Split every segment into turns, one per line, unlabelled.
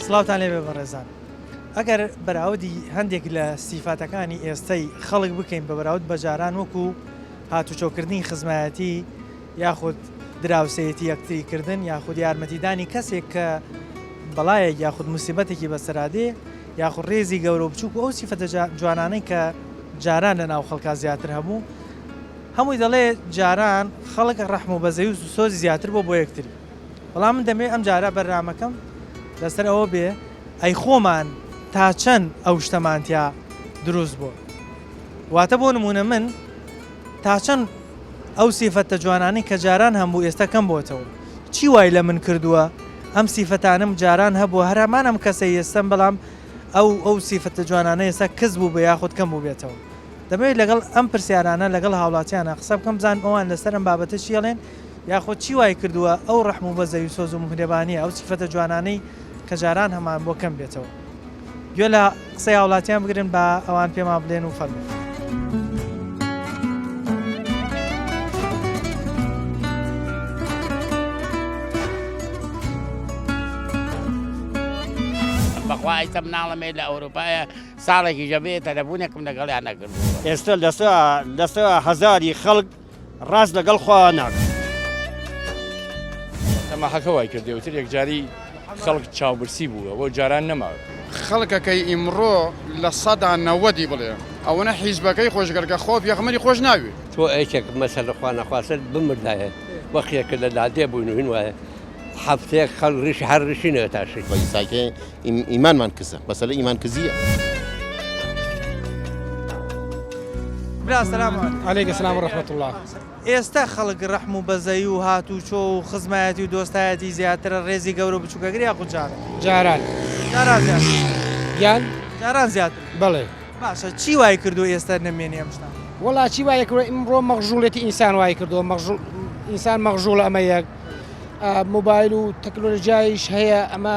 سڵاوتان لێبێ بەڕێزان. ئەگەر بەراودی هەندێک لە سیفاتەکانی ئێستەی خەڵک بکەین بە بەراود بە جاران وەکو هاتوچۆکردنی خزمایەتی یاخود دراوسێیەتی یەکتری کردن یاخود یارمەتیدانی کەسێک کە بەڵایەک یاخود موسیبەتێکی بەسەرا دێ یاخود ڕێزی گەورە و بچووک و ئەو سیفەتە جوانانەی کە جاران لە ناو خەڵکا زیاتر هەبوو هەمووی دەڵێ جاران خەڵک ڕەحم و بەزەی و سۆزی زیاتر بۆ بۆ یەکتری بەڵام من دەمەوێت ئەم جارە بەرنامەکەم لەسەر ئەوە بێ ئەی خۆمان تا چەند ئەو شتەمان تیا دروست بووە واتە بۆ نمونە من تا چەند ئەو سیفەتە جوانانەی کە جاران هەمبوو ئێستا کەم بۆتەوە چی وای لە من کردووە ئەم سیفەتانەم جاران هەبووە هەر هەمان ئەم کەسەی ئێستەم بەڵام ئەو ئەو سیفەتە جوانانە ئێستا کز بوو بە یاخود کەم بووبێتەوە دەمەوێت لەگەڵ ئەم پرسیارانە لەگەڵ هاوڵاتیانە قسە بکەم بزانم ئەوان لەسەر ئەم بابەتە چی ئەڵێن یاخود چی وای کردووە ئەو ڕەحم و بەزەی و سۆز و میهرەبانیە ئەو سیفەتە جوانانەی کە جاران هەمان بۆ کەم بێتەوە گوێ لە قسەی هاوڵاتیان بگرن با ئەوان پێمان بڵێن و فەرموون.
بەخوا ئیستا مناڵم هەیە لە ئەوروپایە ساڵێکیشە بێ تەلەفونێکم لەگەڵیان نەکردووە.
ئێستا لەسە هەزاری خەڵک ڕاست لەگەڵ خوا ناکەن.
تەماحەکە وای کردێ وتر یەکجاری خەڵک چاوبرسی بووە وەک جاران نەماوە.
خەڵکەکەی ئیمڕۆ 90% ی بڵێ ئەوەنە حیزبەکەی خۆش گەر کە خوا پێغەمبەری خۆش ناوێ.
تۆ یەکێک مەسەلە خوا نەخواستە بمردایە وەخیەکە لە لادێ بووین و هین وایە هەفتەیەک خەڵک ڕیشی هەر ڕیشی نەتاشی.
ئیساکێ ئیمانمان کزە مەسەلە ئیمان کزیە.
برا سلام علیکم.
علیک السلام و رحمة اللە.
ئێستا خەڵک ڕەحم و بەزەیی و هاتوچۆ و خزمایەتی و دۆستایەتی زیاترە ڕێزی گەورە و بچووکەگری یاخود جاران؟
جاران.
جاران زیاتر.
گیان؟
جاران زیاتر.
بەڵێ.
باشە چی وای کردووە ئێستا نەمێنێ ئەم شتانە؟
وەڵا چی وای کردووە ئیمڕۆ مەغژوڵێتی ئینسان وای کردووە مەغژوڵ ئینسان مەغژوڵە ئەمە یەک مۆبایل و تەکنۆلۆژیایش هەیە ئەمە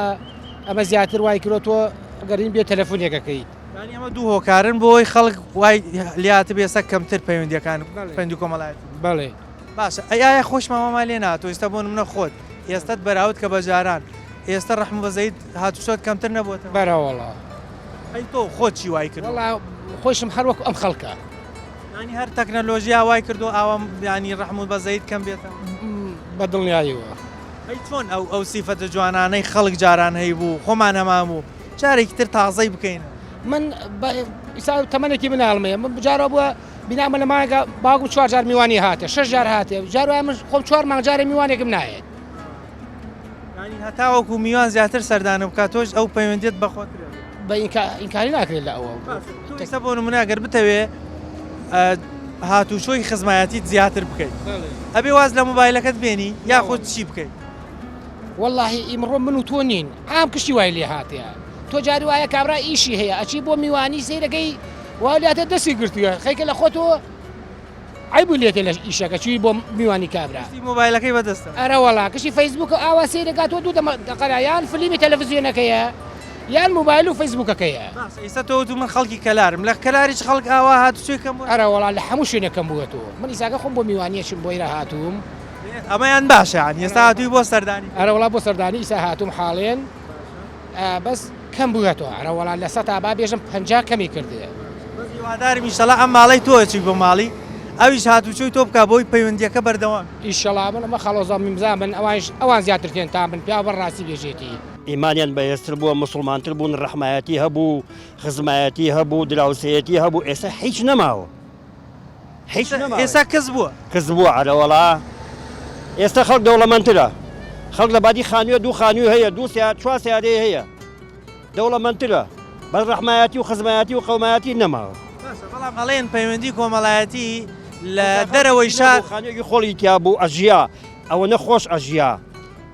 ئەمە زیاتر وای کردووە تۆ ئەگەر هین بێ تەلەفونێکەکەیت.
یانی ئەمە دوو هۆکارن بۆ ئەوەی خەڵک وای لێهاتبێ ئێستا کەمتر پەیوەندیەکان پەیوەندی کۆمەڵایەتی.
بەڵێ.
باشە ئەی ئایا خۆشمان وامان لێ نهاتووە ئێستا بۆ نمونە خۆت ئێستەت بەراورد کە بە جاران ئێستا ڕەحم و بەزەیت هاتوچۆت کەمتر نەبووەتەوە؟
بەرەوەڵا.
ئەی تۆ خۆت چی وای کردووە؟
وەڵا خۆیشم هەر وەکو ئەم خەڵکە.
یانی هەر تەکنەلۆژیا وای کردووە ئاوا یانی ڕەحم و بەزەیت کەم بێتەوە؟
بە دڵنیاییەوە.
ئەی چۆن ئەو ئەو سیفەتە جوانانەی خەڵک جاران هەیبوو خۆمان هەمانبوو جارێکی تر تازەی بکەینەوە؟
من بە ئیسا تەمەنێکی مناڵم هەیە من جارە بووە بینامە لە مانگا باوکم چوار جار میوانی هاتێ شەش جار هاتێ جار وایە من خۆم چوار مانگ جارێ میوانێکم نایەت.
یانی هەتاوەکو میوان زیاتر سەردانم بکات تۆش ئەو پەیوەندیت بە خۆت
بە ئینکاری ناکرێت لە ئەوە.
تۆ ئێستا بۆ نمونە گەر بتەوێ هاتوچۆی خزمایەتیت زیاتر بکەیت ئەبێ واز لە مۆبایلەکەت بێنی یاخود چی بکەیت؟
وەڵاهی ئیمڕۆ من و تۆ نین عام کشتی وای لێ هاتێ تۆ جاری وایە کابرا ئیشی هەیە ئەچی بۆ میوانی سەیرەکەی وا لاتە دەستی گرتووە خەیکە لە خۆتۆ عەیب لێتێ لە ئیشەکە چوی بۆ میوانی کابرا.
کشتی مۆبایلەکەی بەدەستە.
ئەرە وەڵا کشتی فەیسبووکە ئاوا سەیرەکا تۆ دوو دەقەرا یان فلیمی تەلەفزیۆنەکەیە یان مۆبایل و فەیسبووکەکەیە.
باشە ئیستا تۆ وتو من خەڵکی کەلارم لە کەلاریش خەڵک ئاوا هاتوچۆی کەم بووە؟
ئەرە وەڵا لە هەموو شوێنێک کەم بووەتەوە من ئیساکە خۆم بۆ میوانیە چم بۆ ئیرە هاتووم.
ئەمەیان باشە یانی ئێستا هاتووی بۆ سەردانی.
ئەرە وەڵا بۆ سەردانی ئیسا هاتووم حاڵێن بەس کەم بووەتەوە ئەرە وەڵا لە سەتا با بێژم 50 کەمی کردێ.
بەس هیوادارم ئیشەڵا ئەم ماڵەی تۆ ئەچی بۆ ماڵی ئەویش هاتوچۆی تۆ بکا بۆی پەیوەندیەکە بەردەوام بێ.
ئیشەڵا من ئەمە خاڵۆزا میمزا من ئەوانیش ئەوان زیاتر تێن تا من پیاو بەر ڕاستی بێژێتی.
ئیمانیان بەهێزتر بووە موسڵمانتر بوون ڕەحمایەتی هەبوو خزمایەتی هەبوو دراوسێیەتی هەبوو ئێستا هیچ نەماوە. هیچ نەماوە.
ئێستا کز بووە.
کز بووە ئەرەوەڵا ئێستا خەڵک دەوڵەمەندترە خەڵک لە بادی خانوویە دوو خانووی هەیە دوو سیا چوار سیارەی هەیە دەوڵەمەندترە بەس ڕەحمایەتی و خزمایەتی و قەومایەتی نەماوە.
باشە بەڵام ئەڵێن پەیوەندی کۆمەڵایەتی لە دەرەوەی شار.
خانوویەکی خۆڵی تیا بوو ئەژیا ئەوەنە خۆش ئەژیا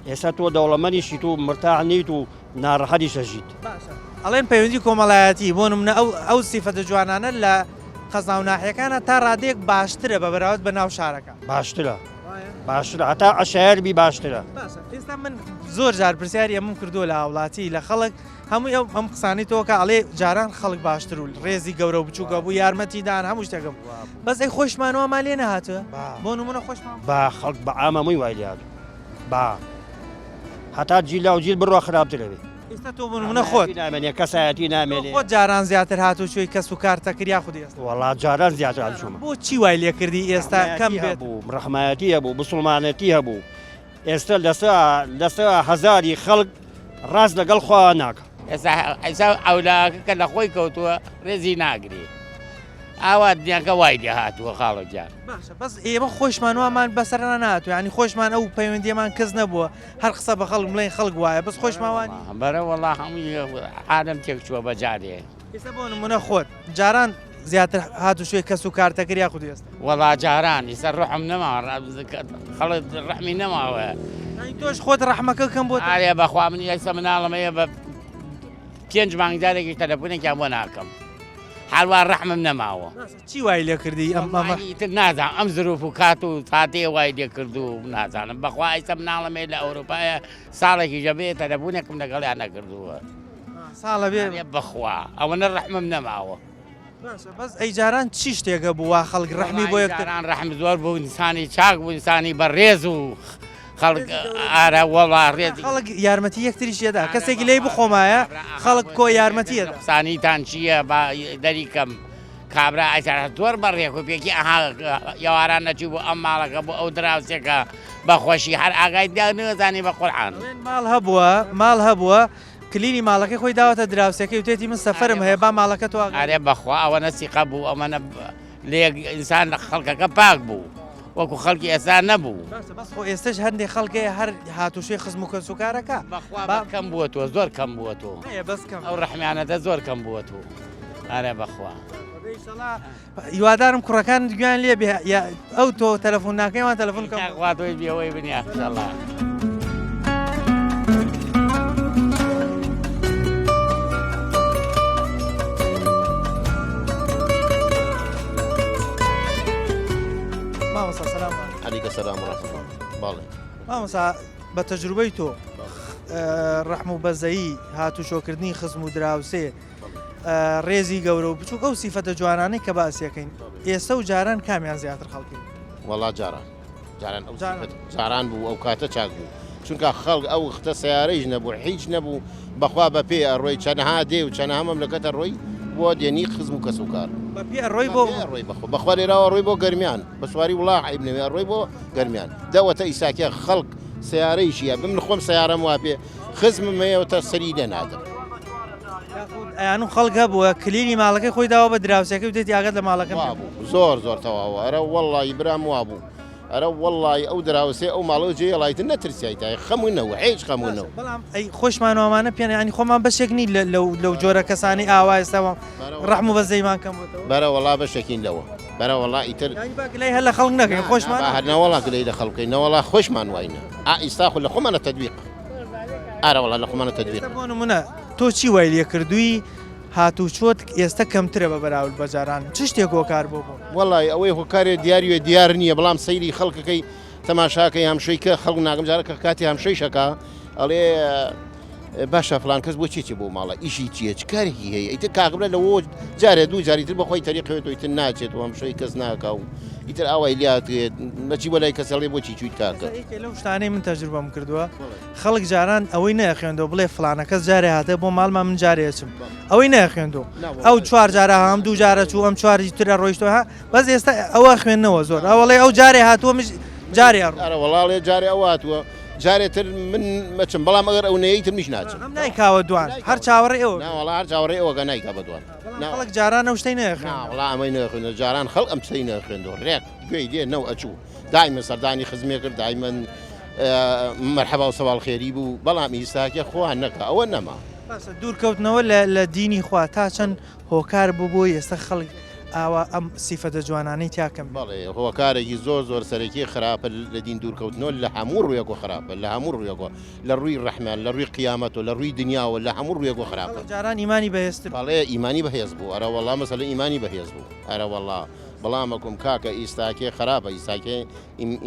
ئێستا تۆ دەوڵەمەنیشیت و مرتاح نیت و ناڕەحەتیش ئەژیت.
باشە ئەڵێن پەیوەندی کۆمەڵایەتی بۆ نمونە ئەو ئەو سیفەتە جوانانە لە قەزا و ناحیەکانە تا ڕادەیەک باشترە بە بەراورد بە ناو شارەکە.
باشترە باشترە هەتا عەشایەر بی باشترە.
باشە ئێستا من زۆر جار پرسیاری ئەمەم کردووە لە هاوڵاتی لە خەڵک هەمووی ئەو ئەم قسانەی تۆ کە ئەڵێ جاران خەڵک باشتر و ڕێزی گەورە و بچووکە بوو یارمەتی دان هەموو شتێکم بەس ئەی خۆشمان وامان لێ نەهاتووە بۆ نمونە خۆشمان
با خەڵک بە عام هەمووی وای لێ هاتوو با هەتا جیل لاو جیل بڕوا خراپتر ئەبێ.
ئێستا تۆ بۆ نمونە خۆت
نامێنێ کەسایەتی نامێنێ
خۆت جاران زیاتر هاتوچۆی کەس و کارتە کرد یاخود ئێستا؟
وەڵا جاران زیاتر هاتوچۆمە.
بۆ چی وای لێ کردی ئێستا کەم بێت؟
هەبوو ڕەحمایەتی هەبوو بسوڵمانەتی هەبوو ئێستا لەسە لەسە هەزاری خەڵک ڕاست لەگەڵ خوا ناکا.
ئێستا ئێستا ئەولاکە کە لە خۆی کەوتووە ڕێزی ناگری ئاوا دنیاکە وای لێ هاتووە خاڵە گیان.
باشە بەس ئێمە خۆشمان وامان بەسەرنا نەهاتووە یانی خۆشمان ئەو پەیوەندیەمان کز نەبووە هەر قسە بە خەڵک بڵێن خەڵک وایە بەس خۆشمان وانی.
بەرە وەڵا هەمووی عالەم تێک چووە بە جارێ.
ئێستا بۆ نمونە خۆت جاران زیاتر هاتوچۆی کەس و کارتە کرد یاخود ئێستا؟
وەڵا جاران ئیستا ڕحم نەماوە خەڵک ڕحمی نەماوە.
یانی تۆش خۆت ڕەحمەکە کەم بۆتەوە؟
ئارێ بەخوا من ئێستا مناڵم هەیە بە پێنج مانگ جارێکیش تەلەفونێکیان بۆ ناکەم هەروا ڕەحمم نەماوە.
چی وای لێ کردی ئەم ئەمە؟
ئیتر نازانم ئەم زروف و کات و ساتەیە وای لێ کرد و نازانم بەخوا ئێستا مناڵم هەیە لە ئەوروپایە ساڵێکیشە بێ تەلەفونێکم لەگەڵیان نەکردووە.
ساڵە بێ
بەخوا ئەوەنە ڕەحمم نەماوە.
باشە بەس ئەی جاران چی شتێک هەبوو وا خەڵک ڕەحمی بۆ یەکتر
جاران ڕەحم زۆر بوو ئینسانی چاک بوو ئینسانی بەڕێز و خەڵک ئارە وەڵا ڕێز
خەڵک یارمەتی یەکتریش یەدا کەسێکی لێی بخۆمایە خەڵک کۆ یارمەتی یەدا
قسانیتان چییە با دەریکەم کابرا ئەجارە زۆر بە ڕێک و پێکی ئەها یاواران نەچوو بۆ ئەم ماڵەکە بۆ ئەو دراوسێکە بەخۆشی هەر ئاگای نەزانی بە قورعان
ماڵ هەبووە ماڵ هەبووە کلیلی ماڵەکەی خۆی داوەتە دراوسێکەی وتێتی من سەفەرم هەیە با ماڵەکە تۆ ئاگای.
ئەرێ بەخوا ئەوەنە سیقە بوو ئەمەنە لێک ئینسان لە خەڵکەکە پاک بوو وەکو خەڵکی ئێستا نەبوو.
باشە بەس خۆ ئێستەش هەندێ خەڵک هەیە هەر هاتوچۆی خزم و کەسوکارەکا.
بەخوا بە کەم بووە تۆ زۆر کەم بووە تۆ.
هەیە بەس کەم.
ئەو ڕەحمیانەتە زۆر کەم بووە تۆ. ئەرێ بەخوا.
ئیشەڵا هیوادارم کوڕەکانت گوێیان لێ بێ ئەو تۆ تەلەفۆن ناکەی وان تەلەفۆن کەم
خوا تۆی بێەوەی بنیا ئیشەڵا.
مامۆستا سلام
علیکە سلام و رحمە الله بەڵێ
مامۆستا بە تەجروبەی تۆ ڕەحم و بەزەیی هاتوچۆکردنی خزم و دراوسێ ڕێزی گەورە و بچووک ئەو سیفەتە جوانانەی کە باسیەکەین ئێستا و جاران کامیان زیاتر خەڵکی؟
وەڵا جاران جاران ئەو جاران بوو ئەو کاتە چاک بوو چونکە خەڵک ئەو وەختە سیارەیش نەبوو هیچ نەبوو بەخوا بە پێ ئەڕۆی چەنەها دێ و چەنەها مەملەکەتە ڕۆی بۆ دێنی خزم و کەس و کار
بە پێ ئەڕۆی بۆ
ڕۆی بەخۆ بەخوا لێراوە ڕۆی بۆ گەرمیان بە سواری وڵا عیب نەوێ ئەڕۆی بۆ گەرمیان دەوەتە ئیساکە خەڵک سیارەیشیە بمن خۆم سیارەم وا پێ خزمم هەیە وتە سەری لێ نادەم.
یاخود ئەیانو خەڵک هەبووە کلیلی ماڵەکەی خۆی داوە بە دراوسێکەی وتێتی ئاگات لە ماڵەکەم بێ.
وابوو زۆر زۆر تەواوە ئەرە وەڵی برام وابوو ئەرە وەڵی ئەو دراوسێ ئەو ماڵەوە جێ ڵایتر نەترسیایتای خەمو نەبوو هیچ خەمو نەبوو.
بەڵام ئەی خۆشمان وامانە پێ ینی خۆمان بەشێک نین لەو جۆرە کەسانەی ئاوا ئێستا ڕەحم و بەزەیمان کەم بۆتەوە.
بەرە وەڵا بەشێکین لەوە بەرە وەڵا ئیتر.
یانی با گلەی هەر لە خەڵک نەکەین خۆشمان.
هەر نەوەڵا گلەی لە خەڵک بکەین نەوەڵا خۆشمان واینە ئا ئیستا خۆ لە خۆمانە تەدویق. ئارە وەڵا لە خۆمانە تەدویق.
ئێستا بۆ نمونە تۆ چی وای لێ کردووی هاتوچۆت ئێستا کەمترە بە بەراورد بە جاران چ شتێک هۆکار بۆ بوو؟
وەڵی ئەوەی هۆکارێ دیاریوێ دیار نییە بەڵام سەیری خەڵکەکەی تەماشاکەی هەمشەی کە خەڵک ناگەم جارە کە کاتی هەمشەی شەکا ئەڵێ باشە فلان کەس بۆ چێکی بۆ ماڵە ئیشی چییە چ کارێکی هەیە ئیتر کاکبرە لەوە جارێ دوو جاری تر بەخۆی تەریقەوێت و ئیتر ناچێت و هەمشەی کەس ناکا و ئیتر ئاوای لات نەچی بۆ لای کەس ئەڵێ بۆچی چوویت کاکە.
یەکێ لەو شتانەی من تەجروبەم کردووە خەڵک جاران ئەوەی نەخوێندەوە بڵێ فلانە کەس جارێ هاتە بۆ ماڵمان من جارێ ئەچم ئەوەی نەخوێندو ئەو چوار جارە هەم دوو جارە چوو ئەم چواری ترە ڕۆیشتەوە ها بەس ئێستا ئەوە خوێندنەوە زۆر ئەوەڵێ ئەو جارێ هاتووە مش جارێ ئەڕۆ.
ئەرە وەڵاڵێ جارێ ئەو هاتووە جارێ تر من مەچم بەڵام ئەگەر ئەو نەیەی تر منیش ناچم.
ئەم نایکاوە دوان هەر چاوەڕێ ئەوە.
نا وەڵا هەر چاوەڕێ ئەوەکە نایکا بە دوان.
بەڵام خەڵک جاران ئەو شتەی نەخوێندەوە.
نا وەڵا ئەمەی نەخوێندەوە جاران خەڵک ئەم شتەی نەخوێندەوە ڕێک گوێی لێ نەو ئەچوو دایمە سەردانی خزمێ کرد دایمەن مەرحەبا و سەواڵ خێری بوو بەڵام ئیستاکێ خوا نەکا ئەوە نەما.
باشە دوورکەوتنەوە لە دینی خوا تا چەند هۆکار بوو بۆی ئێستا خەڵک ئاوا ئەم سیفەتە جوانانەی تیا کەم بێت؟
بەڵێ هۆکارێکی زۆر زۆر سەرەکی خراپە لە دین دوورکەوتنەوە لە هەموو ڕوویەکەوە خراپە لە هەموو ڕوویەکەوە لە ڕووی ڕەحمان لە ڕووی قیامەتەوە لە ڕووی دنیاوە لە هەموو ڕوویەکەوە خراپە.
خەڵک جاران ئیمانی بەهێزتر بوو.
بەڵێ ئیمانی بەهێز بوو ئەرەوەڵا مەسەلەن ئیمانی بەهێز بوو ئەرەوەڵا بەڵامەکم کاکە ئیستاکێ خراپە ئیستاکێ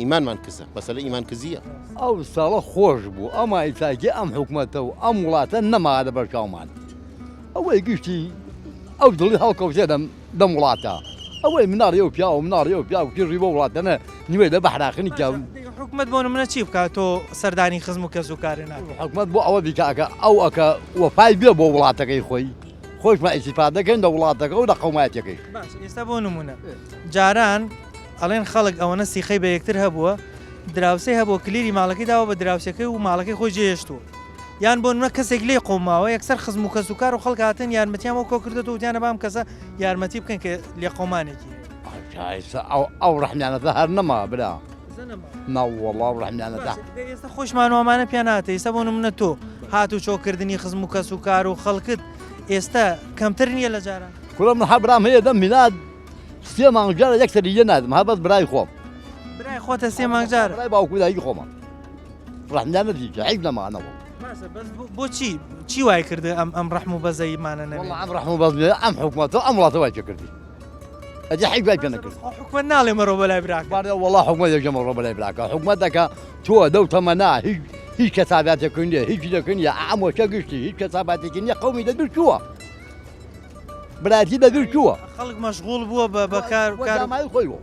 ئیمانمان کزە مەسەلە ئیمان کزیە.
ئەو ساڵە خۆش بوو ئەما ئیستاکێ ئەم حکومەتە و ئەم وڵاتە نەما لەبەر چاومان ئەوەی گشتی ئەو دڵی هەڵکەوتێ لەم لەم وڵاتە ئەوەی مناڵی ئەو پیاوە مناڵی ئەو پیاو کیژی بۆ وڵاتەنە نیوەی لە بەحراخنی کە.
حکومەت بۆ نمونە چی بکات تۆ سەردانی خزم و کەس و کارێ ناکەی؟
حکومەت بۆ ئەوە بیکا ئەکا ئەو ئەکا وەفای بێ بۆ وڵاتەکەی خۆی خۆشمان ئیستیفادە دەکەین لە وڵاتەکە و لە قەومایەتیەکەی.
باش ئێستا بۆ نمونە جاران ئەڵێن خەڵک ئەوەنە سیخەی بە یەکتر هەبووە دراوسێ هەبووە کلیلی ماڵەکەی داوە بە دراوسێکەی و ماڵەکەی خۆی جێهێشتووە یان بۆ نمونە کەسێک لێی قەوماوە یەکسەر خزم و کەس و کار و خەڵک هاتن یارمەتیان بۆ کۆکردێتەوە وتیانە با ئەم کەسە یارمەتی بکەن کە لێقەومانێکی هەیە.
ئێستا ئەو ڕەحمیانەتە هەر نەما برا. نەوەڵا ئەو ڕەحمیانەتە.
ئێستا خۆشمان وامانە پێ ناتێ ئێستا بۆ نمونە تۆ هاتوچۆکردنی خزم و کەس و کار و خەڵکت ئێستا کەمتر نییە لە جاران؟
کوڕە من هەر برام هەیە دەم میلاد سێ مانگ جارە یەک سەری لێ نادم هەر بەس برای خۆم.
برای خۆتە سێ مانگ جارە؟
برای باوک و دایکی خۆمە. ڕەحمیانە دیکە عیب نەمانەوە.
باشە بەس بۆچی چی وای کردە ئەم ئەم ڕەحم و بەزەییمانە نەبێت؟
وەڵا ئەم ڕەحم و بەزەیە ئەم حکومەتە ئەم وڵاتە وای پێکردی. ئەدی حیب وای پێ نەکرد.
خۆ حکومەت ناڵێ مەڕۆ بەلای براکە.
بەڵێ وەڵا حکومەت دەژێ مەڕۆ بەلای براکە حکومەت دەکا تۆ لەو تەمەنا هیچ هیچ کەساباتێک نییە هیچ دەکە نییە ئەم وەچە گشتی هیچ کەساباتێکی نییە قەومی لەبیر چووە برایەتی لەبیر چووە.
خەڵک مەشغوڵ بووە بە بە کار و کار
و خۆی بوو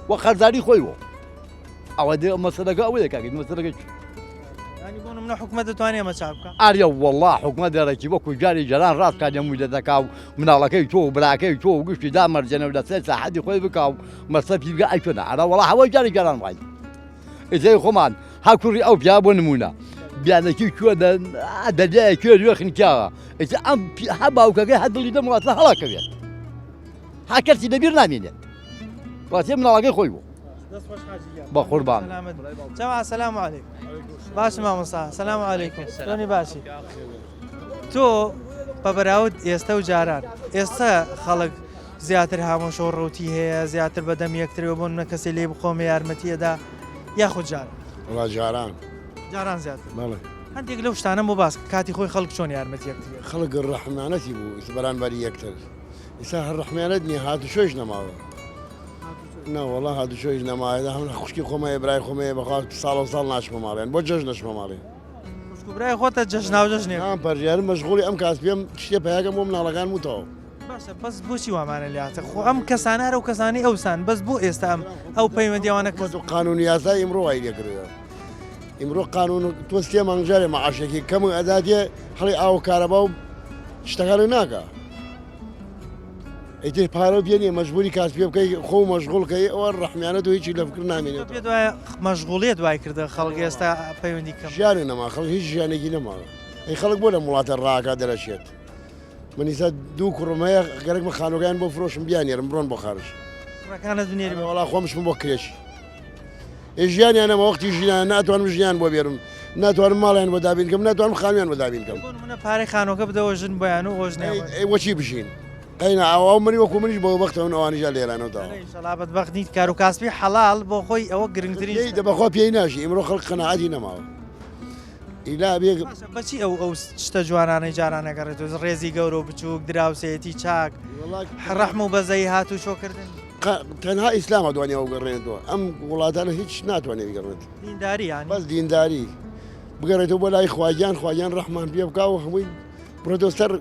و قەرزاری خۆی بوو. ئەوە دێ مەسەلەکە ئەوەیە کاکە مەسەلەکە چی
ینی بۆ نمونە حکومەت دەتوانێت ئەمە چاک بکا؟
ئاریە وەڵا حکومەت دەرەکی وەکو جاری جاران ڕاست کات هەمووی دەدەکا و مناڵەکەی تۆ و براکەی تۆ و گشتی دامەرزێنە و لەسەر ساحەتی خۆی بکا و مەسرەفی بکا ئەی چۆنە ئەرا وەڵا هەوای جاری جاران وای ئیتر خۆمان هەر کوڕی ئەو پیا بۆ نمونە بیانەکی کوێ دەریایە کوێ لوێ خنکیاوە ئیتر ئەم هەر باوکەکەی هەر دڵی لەم وڵاتە هەڵاکەوێت هەر کەسی لەبیر نامێنێت واتێ مناڵەکەی خۆی بوو بە قوربان
جەما سلام علیکم باش مامۆستا سلام علیکم چۆنی باشی تۆ بە بەراورد ئێستا و جاران ئێستا خەڵک زیاتر هامۆشۆ ڕوتی هەیە زیاتر بەدەم یەکترەوە بۆ منە کەسێ لێ بخۆمە یارمەتیەدا یاخود جاران
وڵا جاران
جاران زیاتر
بەڵێ
هەندێک لەو شتانە بۆ باس کاتی خۆی خەڵک چۆن یارمەتی یەکتری
خەڵک ڕەحمانەتی بوو بەرانبەری یەکتر ئیسا هەر ڕەحمیانەت نیە هاتوچۆیش نەماوە نەوەڵا هاتوچۆیش نەماوە هەم خوشکی خۆم هەیە برای خۆم هەیە بەخوا ساڵە و ساڵ ناچمە ماڵیان بۆ جەژن نەچمە ماڵێ
خوشک و برای خۆتە جەژناو جەژنێک
نام پەرژیارم مەشغوڵی ئەم کاسپیم شتێ پیاگەم بۆ مناڵەکان وتەوە
باشە بەس بۆچی وامانە لاتە خۆ ئەم کەسانە هەر ئەو کەسانی ئەوسان بەس بۆ ئێستا ئەم ئەو پەیوەندیوانە
کەس و قانون یاسای ئیمڕۆ وای لێکردووە ئیمڕۆ قانون تۆ سێ مانگ جارێ مەعاشێکی کەم و ئەداتێ هەڵی ئاو و کارەبا و شتەکانت ناکا ئیتر پارە پێ نیە مەجبوری کاس پێ بکەی خۆ مەشغوڵ کەی ئەوە ڕەحمیانە تۆ هیچی لە فکر نامێنێت
پێت وایە مەشغوڵیت وای کردە خەڵک ئێستا پەیوەندی کەم
ژیانی نەما خەڵک هیچ ژیانێکی نەماوە ئەی خەڵک بۆ لەم وڵاتە ڕاکا دەرەچێت من ئیستا دوو کوڕم هەیە گەرەکمە خانووەکەیان بۆ فرۆشم بیانێرم بڕۆن بۆ خارج
کوڕەکانت بنێری
وەڵا خۆمشم بۆ کرێچی ئێ ژیانیان نەما وەختی ژیان ناتوانم ژیان بۆ بێرم ناتوانم ماڵیان بۆ دابین کەم ناتوانم خانویان بۆ دابین کەم
بۆ نمونە پارەی خانوەکە بدەوە ژن بۆیان و ئەوش
نێ ئەی وەچی بژین قەینا ئەو منی وەکو منیش بۆ بەختە من ئەوانیشا لێرانەوە تاوە
ئینشەڵا بەدبەخت نیت کار و کاسبی حەڵاڵ بۆ خۆی ئەوە گرنگترین
پێی دە بەخوا پێی ناژی ئیمڕۆ خەڵک قەناعەتی نەماوە ئیلا بێ
باشە بەچی ئەو ئەو شتە جوانانەی جاران ئەگەڕێتەوە ڕێزی گەورە و بچووک دراوسێتی چاک ڕەحم و بەزەیی هاتوچۆ کردن
تەنها ئیسلام ئەتوانێ ئەو گەڕێنێتەوە ئەم وڵاتانە هیچ ناتوانێت بگەڕێت
دینداری یانی
بەس دینداری بگەڕێتەوە بۆ لای خواگیان خواگیان ڕەحمان پێ بکا و هەمووی بڕێتەوە سەر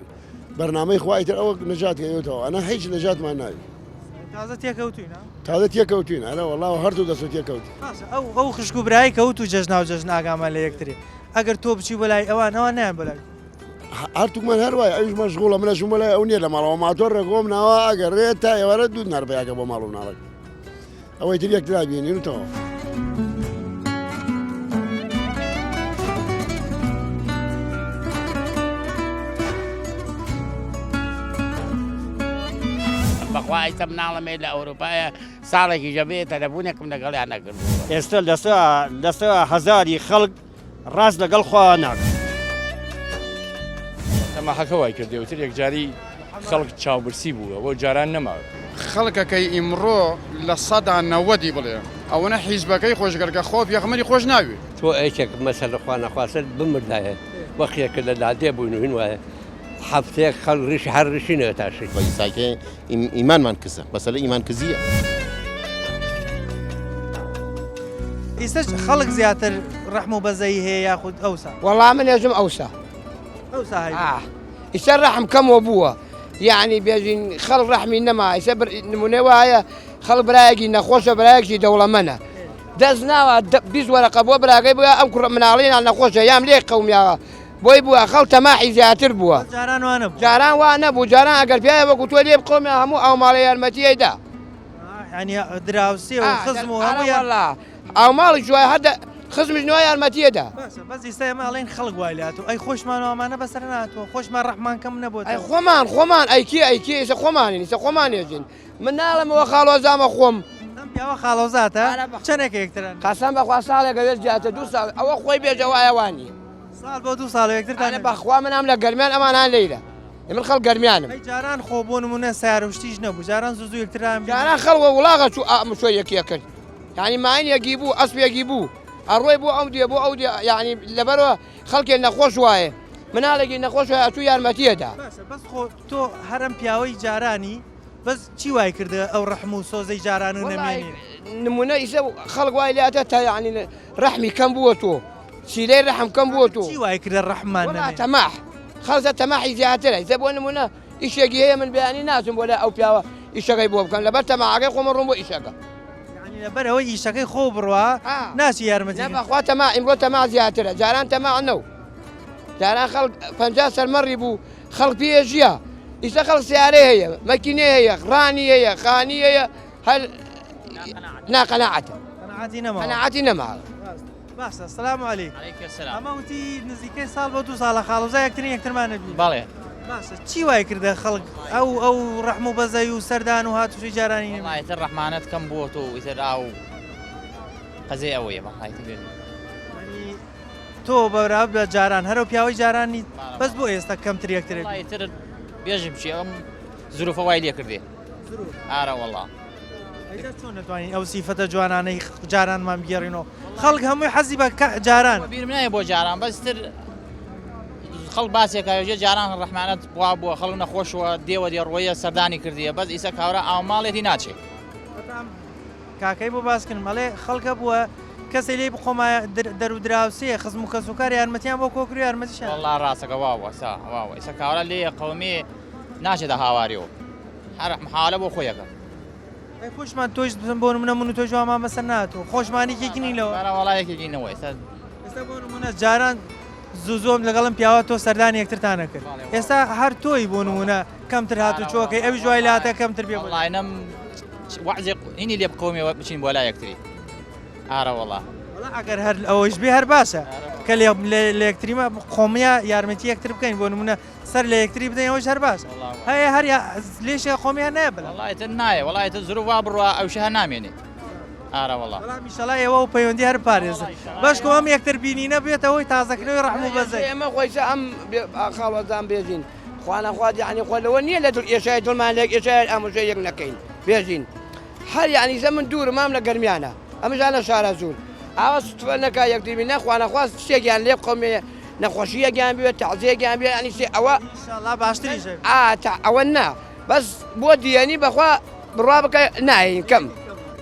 بەرنامەی خوا ئیتر ئەوە نەجات هەیەتەوە ئەنا هیچ نەجاتمان ناوی
تازە تێکەوتوین
تازە تێکەوتوین ئەرە وەڵا هەردوو دەست تێکەوت
باشە ئەو ئەو خوشک و برای کەوت و جەژناو جەژن ئاگامان لە یەکتری ئەگەر تۆ بچی بۆ لای ئەوان ئەوان نایان بۆ لای
هەرتوکمان هەر وایە ئەویش مەشغوڵە منەشم بۆ لای ئەو نییە لە ماڵەوە ماتۆر ڕێگۆم ناوە ئەگەڕێت تا ئێوارە دوو دینار پیاکە بۆ ماڵ و مناڵەکە ئەوەی تر یەکترا بینین و تەواو.
بەخوا ئیستا مناڵم هەیە لە ئەوروپایە ساڵێکیش ئەبێ تەلەفونێکم لەگەڵیان نەکردووە.
ئێستا لەسە هەزاری خەڵک ڕاست لەگەڵ خوا ناکەن.
تەماحەکە وای کردێ وتر یەکجاری خەڵک چاوبرسی بووە وەک جاران نەماوە.
خەڵکەکەی ئیمڕۆ 90%ی بڵێ ئەوەنە حیزبەکەی خۆش گەرکە خۆ پێغەمبەری خۆش ناوێ.
تۆ یەکێک مەسەلە خوا نەخواستە بمردایە وەخێکە لە لادێ بووین و هین وایە هەفتەیەک خەڵک ڕیشی هەر ڕیشی نەتاشی.
ئیساکێ ئیمانمان کزە مەسەلە ئیمان کزیە.
ئیستەش خەڵک زیاتر ڕەحم و بەزەیی هەیە یاخود ئەوسا؟
وەڵا من ئێژم ئەوسا.
ئەوسا هەیبوو.
ئاه ئیسە ڕەحم کەمەوە بووە یەعنی بێژین خەڵک ڕەحمی نەما ئیسە نمونەی وایە خەڵک برایەکی نەخۆشە برایەکی دەوڵەمەنە. دەست ناوە 20 وەرەقە بۆ براگەی بووە ئەم کوڕە مناڵی نەخۆشە یام لێ قەومیاوە بۆی بووە خەڵ تەماحی زیاتر بووە
جاران وانە بوو
جاران وا نەبوو جاران ئەگەر پیاوێ وەکو تۆ لێ بقەومێ هەموو ئەو ماڵە یارمەتیی دا.
یانی دراوسێ و خزم و هەموو
یان ئەو ماڵی جوای هەر خزمیش نوای یارمەتیە دا.
باشە بەس ئیستا ئێمە ئەڵێن خەڵک وای لاتوو ئەی خۆشمان وامانە بەسەر ناتوە خۆشمان ڕەحمان کەم نەبووە
ئەی خۆمان خۆمان ئەی کێ ئەی کێ ئیستا خۆمانین ئیستا خۆمان ێژین من ناڵێمەوە خاڵۆزامە خۆم.
ئەم پیاوە خاڵۆزاتە چەنێکە یەکتران؟
قەسەم بەخوا ساڵێکە وێ زیاتر دوو ساڵ ئەوە خۆی بێژە وایە وانیە.
ساڵ بۆ دوو ساڵ یەکترتان
ئەرێ بەخوا من ئەم لە گەرمیان ئەمان هان لەیرە من خەڵک گەرمیانم.
ئەی جاران خۆ بۆ نمونە سەیارە و شتیش نەبوو جاران زوو زوو یەکتران بینی.
جاران خەڵک وە وڵاغە چوو ئاموشۆی یەکی ئەکرد یانی ماین یەکی بوو ئەسپێکی بوو ئەڕۆی بۆ ئەم دوێ بۆ ئەو دوێ یانی لەبەرەوە خەڵکێ نەخۆش وایە مناڵێکی نەخۆش وایە ئەچوو یارمەتیەدا.
باشە بەس خۆ تۆ هەر ئەم پیاوەی جارانی بەس چی وای کردە ئەو ڕەحم و سۆزەی جاران و نەمێنێ؟
نمونە ئیسە خەڵک وای لاتە تا یانی ڕەحمی کەم بووە تۆ سیلەی ڕەحم کەم بووە تۆ
چی وای کردە ڕەحممان نەمێنێ؟
تەماح خەڵکە تەماحی زیاترە ئیسە بۆ نمونە ئیشێکی هەیە من بەیانی ناچم بۆ لای ئەو پیاوە ئیشەکەی بۆ بکەم لەبەر تەماعەکەی خۆمە ڕۆم بۆ ئیشەکە.
یانی لەبەر ئەوەی ئیشەکەی خۆ بڕوا ناچی یارمەتی
نە بەخوا تەماع ئیمڕۆ تەماع زیاترە جاران تەماع نەو جاران خەڵک 50 سەر مەڕی بوو خەڵک پێ ژیا ئیستا خەڵک سیارەی هەیە مەکینەی هەیە ڕانی هەیە خانی هەیە هەر ناقەناعەتە
قەناعەتی نەماوە
قەناعەتی نەماوە
باشە سلام علیک
علیک السلام
ئەمە وتی نزیکەی ساڵ بۆ دوو ساڵە خاڵۆزا یەکترین یەکترمان نەبینی
بەڵێ
باشە چی وای کردە خەڵک ئەو ئەو ڕەحم و بەزەی و سەردان و هاتوچۆی جارانی نەبێ؟
وەڵا ئیتر ڕەحمانەت کەم بووەتەوە و ئیتر ئاو قەزێ ئەوەیە بەڵا ئیتر بێ
یانی تۆ بەراورد بە جاران هەر ئەو پیاوەی جاران نیت بەس بۆ ئێستا کەمتر یەکترێ
وەڵا ئیتر بێژم چی ئەم زروفە وای لێ کردێ ئارە وەڵا.
ئەی چۆن دەتوانین ئەو سیفەتە جوانانەی جارانمان بگێڕینەوە خەڵک هەمووی حەزی بە جاران
بیرم نایە بۆ جاران بەس تر خەڵک باسێکە ژێ جاران ڕەحمانەت وا بووە خەڵک نەخۆشەوە دێوە دێ ڕۆیە سەردانی کردیە بەس ئیسە کاورا ئاو ماڵێتی ناچێ
کاکەی بۆ باسکردم ئەڵێ خەڵکە بووە کەسێ لێی بخۆمایە دەر و دراوسێ خزم و کەسوکار یارمەتیان بۆ کۆکر و یارمەتیشیان
وەڵا ڕاستەکە واوە سا واوە ئیسە کاورا لێ قەومێ ناچێتە هاواریەوە هەر محاولە بۆ خۆی ئەکا.
ئەی خۆشمان تۆش بۆ نمونە من و تۆش وامان بەسەر نهاتووە خۆشمان یەکێکی نین لەوە.
بەرە وەڵا یەکێکی نەوە ئێستا.
ئێستا بۆ نمونە جاران زوو زوو لەگەڵم پیاوە تۆ سەردانی یەکترتان ئەکرد ئێستا هەر تۆی بۆ نمونە کەمتر هاتوچۆکەی ئەویش وای لاتە کەمتر بێ.
وەڵا نەم وەعزێ هینی لێ بقەومێ بچین بۆ لای یەکتری ئارە وەڵا.
وەڵا ئەگەر هەر ئەوەیش بێ هەر باشە کە لە یەکتریمە خۆمیا یارمەتی یەکتر بکەین بۆ نمونە سەر لە یەکتری بدەین ئەوەش هەر باشە هەیە هەر لێشێ خۆمیان نایە بەلا
وەڵا ئیتر نایە وەڵا ئیتر زروف وا بڕوا ئەوشە هەر نامێنێ ئارە وەڵا
بەڵام ئیشەڵا ئێوە و پەیوەندی هەر پارێزن بەشکۆ ئەم یەکتر بینینە بێتە هۆی تازەکردنەوەی ڕەحم و بەزەی
ئێمە خۆیسە ئەم خاڵۆزان بێژین خوانەخوات یعنی خۆ لەوە نییە لە دڵ ئێشای دڵمان لێک ئێشای ئامۆژەی یەک نەکەین بێژین هەر یعنی زە من دوورم مام لە گەرمیانە ئەمژان لە شارەزوور ئاوا ستفە نەکا یەکتری بین نەخوانەخواست شتێکیان لێ بقەومێ نەخۆشییەکیان بوێت تەعزیەکیان بوێت یانی سێ ئەوە
ئینشاڵا باشتریش ئەبی.
ئا تا ئەوە نا بەس بۆ دیەنی بەخوا بڕوا بکە نایەین کەم.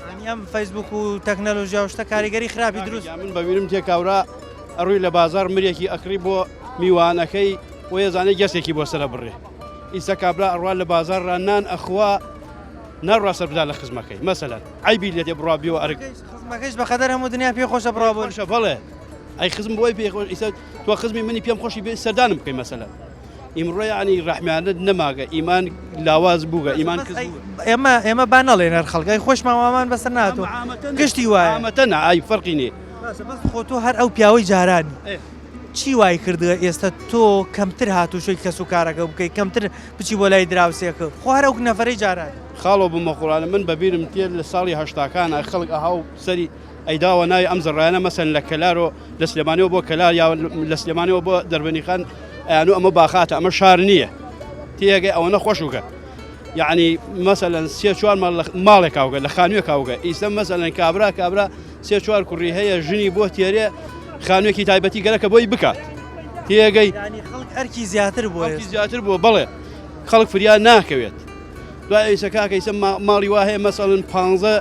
یانی ئەم فەیسبوک و تەکنەلۆژیا و شتە کاریگەری خراپی دروست.
من بە بیرم تێ کاورا ئەڕوی لە بازاڕ مریەکی ئەکڕی بۆ میوانەکەی و یەزانێ گەسێکی بۆ سەرە بڕێ ئیسە کابرا ئەڕوا لە بازاڕ را نان ئەخوا ناڕوا سەر بدا لە خزمەکەی مەسەلەن عەیبی لێ دێ بڕوا بیوە ئەرک
خزمەکەیش بە قەدەر هەموو دنیا پێ خۆشە بڕوا بۆ
خۆشە بەڵێ ئەی خزم بۆی پێ خۆش ئیسە تۆ خزمی منی پێم خۆشی بێ سەردانم بکەی مەسەلەن ئیمڕۆ یعنی ڕەحمیانت نەماگە ئیمان لاواز بووگە ئیمان کز بووگە.
ئێمە ئێمە با نەڵێن هەر خەڵک ئەی خۆشمان وامان بەسەر ناتوو گشتی وایە
عامەتەنە ئای فەرقی نییە
باشە بەس خۆ تۆ هەر ئەو پیاوەی جارانی چی وای کردووە ئێستا تۆ کەمتر هاتوچۆی کەس و کارەکە بکەی کەمتر بچی بۆ لای دراوسێکە خۆ هەر ئەو نەفەرەی جارانی.
خاڵۆ بمەخوڕانە من بەبیرم تێ لە ساڵی هەشتاکانە خەڵک ئەها و سەری ئەیداوە ناوی ئەم زەڕایانە مەسەن لە کەلارۆ لە سلێمانیەوە بۆ کەلار یا لە سلێمانیەوە بۆ دەربەنیخان ئەیانو ئەمە باخاتە ئەمە شار نییە تێگەی ئەوەنە خۆشوکە یعنی مەسەلەن سێ چوار ماڵ لە ماڵێک کاوگە لە خانوویە کاوگە ئیستا مەسەلەن کابرا کابرا سێ چوار کوڕی هەیە ژنی بۆ تێرێ خانوویەکی تایبەتی گەرەکە بۆی بکات تێگەی
یعنی خەڵک ئەرکی زیاتر بووە
ئەرکی زیاتر بووە بەڵێ خەڵک فریا ناکەوێت دوای ئیسە کاکە ئیسە ماڵی وا هەیە مەسەلەن پانزە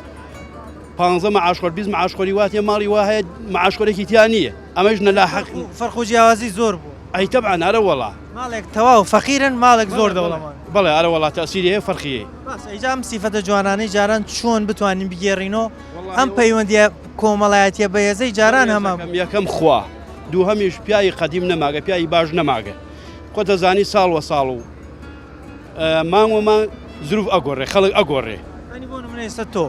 پانزە معاشخۆر 20 معاشخۆری وا تێ ماڵی وا هەیە معاشخۆرێکی تیا نییە ئەمەش نەلا حەق
فەرق و جیاوازی زۆر بوو.
ئەی تەبعەن ئەرە وەڵا.
ماڵێک تەواو فەقیرن ماڵێک زۆر دەوڵەمەند.
بەڵێ ئەرە وەڵا تەئسیری هەیە فەرقی هەیە.
باشە ئیجا ئەم سیفەتە جوانانەی جاران چۆن بتوانین بگێڕینەوە ئەم پەیوەندیە کۆمەڵایەتیە بەهێزەی جاران هەمان بوو.
یەکەم خوا دووهەمیش پیاوی قەدیم نەماگە پیاوی باش نەماگە خۆت دەزانی ساڵ وە ساڵ و مانگ وە مانگ زروف ئەگۆڕێ خەڵک ئەگۆڕێ.
یانی بۆ نمونە ئێستا تۆ